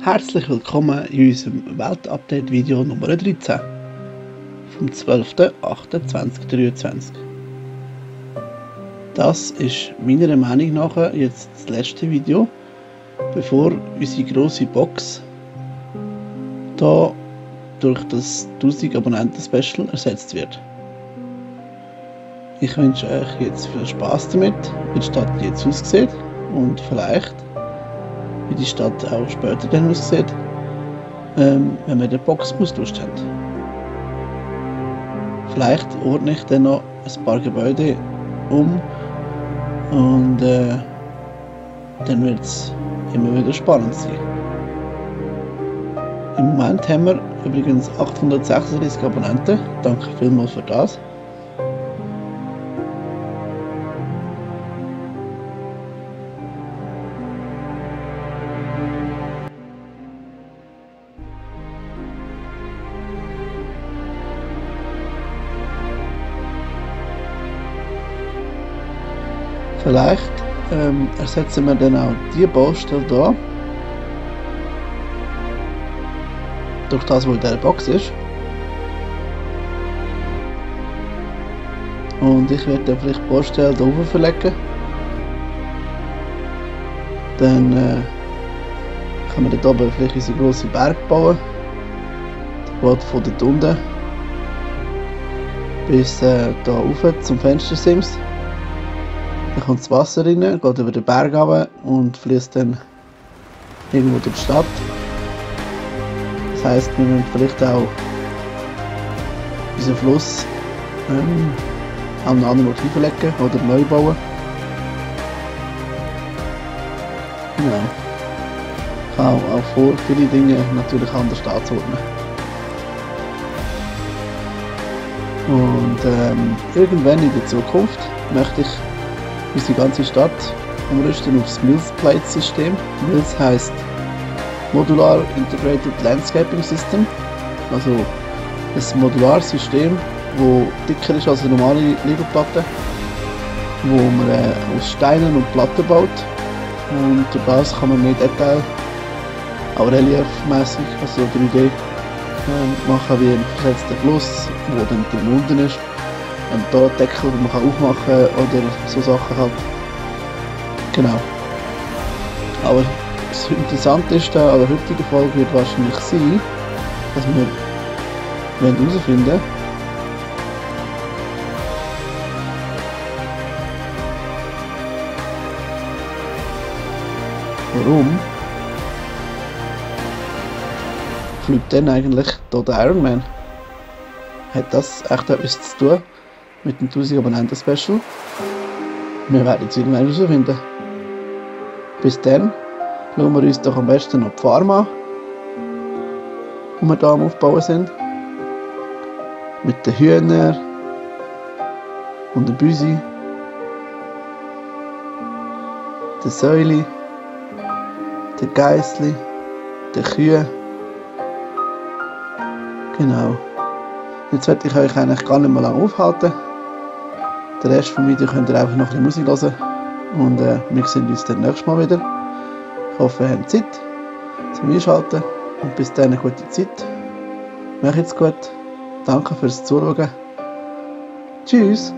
Herzlich willkommen in unserem Welt-Update-Video Nummer 13 vom 12.08.2023. Das ist meiner Meinung nach jetzt das letzte Video, bevor unsere grosse Box hier durch das 1000 Abonnenten-Special ersetzt wird. Ich wünsche euch jetzt viel Spaß damit, wie die Stadt jetzt aussieht und vielleicht wie die Stadt auch später dann aussieht, wenn wir die Box austauscht haben. Vielleicht ordne ich dann noch ein paar Gebäude um und dann wird es immer wieder spannend sein. Im Moment haben wir übrigens 836 Abonnenten, danke vielmals für das. Vielleicht ersetzen wir dann auch die Baustelle hier durch das, was in dieser Box ist. Und ich werde dann vielleicht die Baustelle hier oben verlegen. Dann können wir dort oben vielleicht unsere grossen Berg bauen. Der geht von dort unten bis hier rauf zum Fenstersims. Dann kommt das Wasser rein, geht über den Berg runter und fließt dann irgendwo durch die Stadt. Das heisst, wir müssen vielleicht auch unseren Fluss an einen anderen Ort verlegen oder neu bauen. Genau. Ich habe auch vor, viele Dinge natürlich anders anzuordnen. Und irgendwann in der Zukunft möchte ich unsere ganze Stadt umrüsten auf das Mills-Plate-System. Mills heisst Modular Integrated Landscaping System, also ein Modularsystem, das dicker ist als eine normale Lego-Platte, wo man aus Steinen und Platten baut, und durch das kann man mehr Detail, auch reliefmäßig, also 3D, machen, wie ein versetzter Fluss, der dann unten ist. Und hier Deckel, die man aufmachen kann oder so Sachen halt. Genau. Aber das Interessanteste an der heutigen Folge wird wahrscheinlich sein, dass wir herausfinden wollen, warum fliegt denn eigentlich hier der Iron Man? Hat das echt etwas zu tun mit dem 1000 Abonnenten Special? Wir werden es irgendwann herausfinden. Bis dann schauen wir uns doch am besten noch die Farm an, die wir hier am Aufbauen sind. Mit den Hühnern und den Büsi, den Säuli, den Geissli, den Kühen. Genau. Jetzt werde ich euch eigentlich gar nicht mehr lange aufhalten. Den Rest vom Video könnt ihr einfach noch ein bisschen Musik hören. Und wir sehen uns dann nächstes Mal wieder. Ich hoffe, ihr habt Zeit zum Einschalten. Und bis dann eine gute Zeit. Macht's gut. Danke fürs Zuschauen. Tschüss.